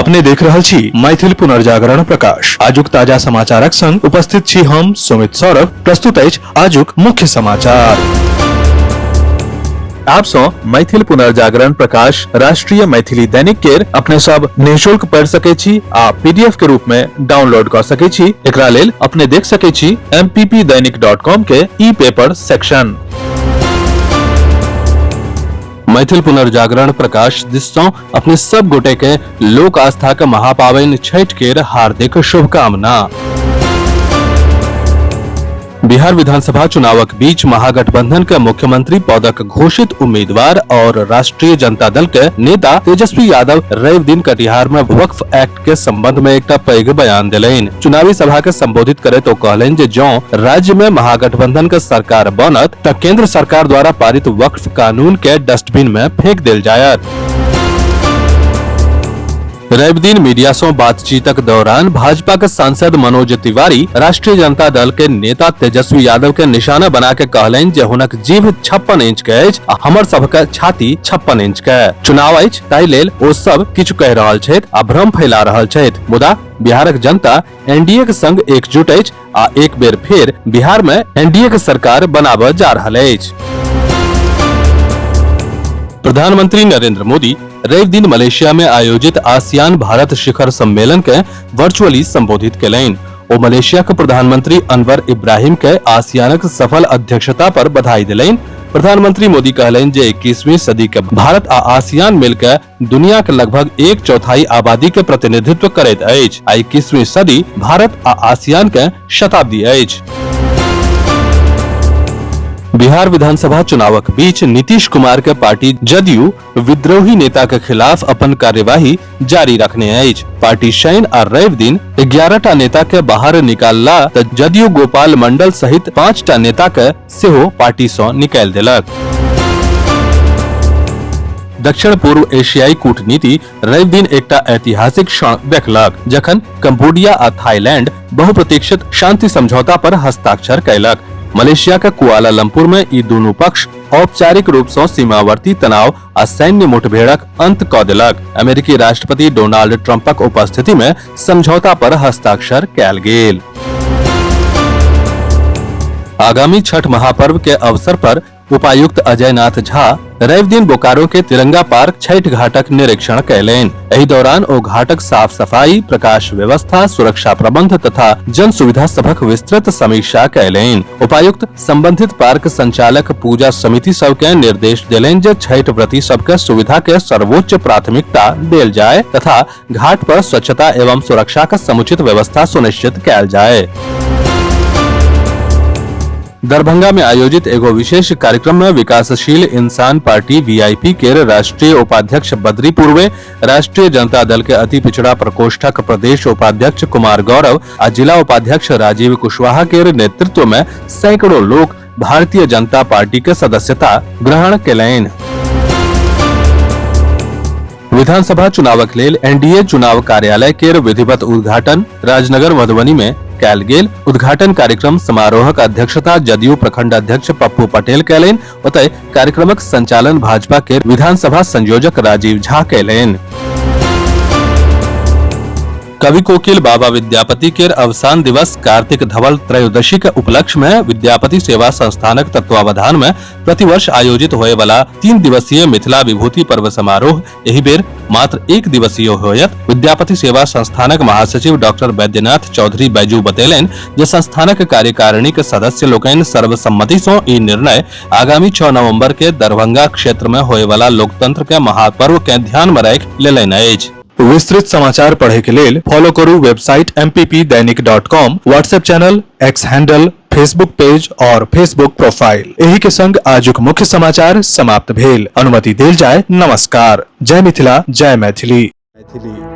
अपने देख रहल छी मैथिल पुनर्जागरण प्रकाश। आजुक ताजा समाचारक संग उपस्थित छी हम सुमित सौरभ। प्रस्तुत अछि आजुक मुख्य समाचार। आप सौ मैथिल पुनर्जागरण प्रकाश राष्ट्रीय मैथिली दैनिक केर अपने सब निःशुल्क पढ़ सके छी आ पीडीएफ के रूप में डाउनलोड कर सके छी। एकरा लेल अपने देख सके छी mppdainik.com के ई पेपर सेक्शन। मैथिल पुनर्जागरण प्रकाश दिस सँ अपने सब गोटे के लोक आस्था के महापावनि छठि केर हार्दिक शुभकामना। बिहार विधानसभा चुनावक बीच महागठबंधन के मुख्यमंत्री पदक घोषित उम्मीदवार और राष्ट्रीय जनता दल के नेता तेजस्वी यादव रवि दिन कटिहार में वक्फ एक्ट के संबंध में एकटा पैघ बयान देलनि। चुनावी सभा के संबोधित करैत ओ कहलनि जे जौं राज्य में महागठबंधन के सरकार बनत त केंद्र सरकार द्वारा पारित वक्फ कानून के डस्टबिन में फेंक देल जायत। रवि दिन मीडिया से बातचीतक दौरान भाजपा के सांसद मनोज तिवारी राष्ट्रीय जनता दल के नेता तेजस्वी यादव के निशाना बना के कहलनि जे हुनक जीभ 56 इंच के अछि आ हमर सबके छाती 56 इंच के। चुनाव अछि ताहि लेल ओ सब किछु कहि रहल छथि आ भ्रम फैला रहल छथि, मुदा बिहारक जनता एनडीए के संग एकजुट अछि आ एक बेर फेर बिहार में एनडीए के सरकार बनाबऽ जा रहल अछि। प्रधानमंत्री नरेंद्र मोदी रवि दिन मलेशिया में आयोजित आसियान भारत शिखर सम्मेलन के वर्चुअली संबोधित केलनि। ओ मलेशिया के प्रधानमंत्री अनवर इब्राहिम के आसियानक सफल अध्यक्षता पर बधाई देलनि। प्रधानमंत्री मोदी कहलनि जे 21वीं सदी के भारत आ आसियान मिलके दुनिया के लगभग एक चौथाई आबादी के प्रतिनिधित्व करैत अछि आ 21वीं सदी भारत आ आसियान के शताब्दी अछि। बिहार विधानसभा चुनावक बीच नीतीश कुमार के पार्टी जदयू विद्रोही नेता के खिलाफ अपन कार्यवाही जारी रखने अछि। पार्टी शनि आ रवि दिन 11 टा नेता के बाहर निकालला त जदयू गोपाल मंडल सहित 5 टा नेता के सेहो पार्टी सँ निकालि देलक। दक्षिण पूर्व एशियाई कूटनीति रवि दिन एकटा ऐतिहासिक क्षण देखलक जखन कंबोडिया आ थाईलैंड बहुप्रतीक्षित शांति समझौता पर हस्ताक्षर कयलक। मलेशिया के कुआलालंपुर में ई दुनू पक्ष औपचारिक रूप सँ सीमावर्ती तनाव आ सैन्य मुठभेड़क अंत क देलक। अमेरिकी राष्ट्रपति डोनाल्ड ट्रंपक उपस्थिति में समझौता पर हस्ताक्षर कयल गेल। आगामी छठ महापर्व के अवसर पर उपायुक्त अजय नाथ झा रवि दिन बोकारो के तिरंगा पार्क छठ घाटक निरीक्षण कयलनि। एहि दौरान ओ घाटक साफ सफाई, प्रकाश व्यवस्था, सुरक्षा प्रबंध तथा जन सुविधा सभक विस्तृत समीक्षा कयलनि। उपायुक्त संबंधित पार्क संचालक पूजा समिति सबके निर्देश देलनि जे छठ व्रती सबके सुविधा के सर्वोच्च प्राथमिकता देल जाय तथा घाट पर स्वच्छता एवं सुरक्षा का समुचित व्यवस्था सुनिश्चित कयल जाय। दरभंगा में आयोजित एगो विशेष कार्यक्रम में विकासशील इंसान पार्टी वीआईपी के राष्ट्रीय उपाध्यक्ष बद्री पूर्वे, राष्ट्रीय जनता दल के अति पिछड़ा प्रकोष्ठक प्रदेश उपाध्यक्ष कुमार गौरव आ जिला उपाध्यक्ष राजीव कुशवाहा के नेतृत्व में सैकड़ों लोग भारतीय जनता पार्टी के सदस्यता ग्रहण केलनि। विधानसभा चुनावक लेल एनडीए चुनाव कार्यालय केर विधिवत उद्घाटन राजनगर मधुबनी में कयल गेल। उद्घाटन कार्यक्रम समारोहक अध्यक्षता जदयू प्रखंड अध्यक्ष पप्पू पटेल कयलनि। ओतय कार्यक्रमक संचालन भाजपा के विधानसभा संयोजक राजीव झा कयलनि। कवि कोकिल बाबा विद्यापति के अवसान दिवस कार्तिक धवल त्रयोदशी के उपलक्ष्य में विद्यापति सेवा संस्थानक तत्वावधान में प्रतिवर्ष आयोजित होए वाला 3 दिवसीय मिथिला विभूति पर्व समारोह एहि बेर मात्र 1 दिवसीय होयत। विद्यापति सेवा संस्थानक महासचिव डॉक्टर बैद्यनाथ चौधरी बैजू बतेलनि जे संस्थानक कार्यकारिणी के सदस्य लोकनि सर्वसम्मति सँ ई निर्णय आगामी 6 नवंबर के दरभंगा क्षेत्र में होए वाला लोकतंत्र के महापर्व के ध्यान में राखि लेलनि अछि। विस्तृत समाचार पढ़े के लेल फॉलो करू website mppdainik.com, WhatsApp channel, X handle, Facebook page और फेसबुक प्रोफाइल। एही के संग आजुक मुख्य समाचार समाप्त भेल। अनुमति देल जाय। नमस्कार। जय मिथिला, जय मैथिली। मैथिली।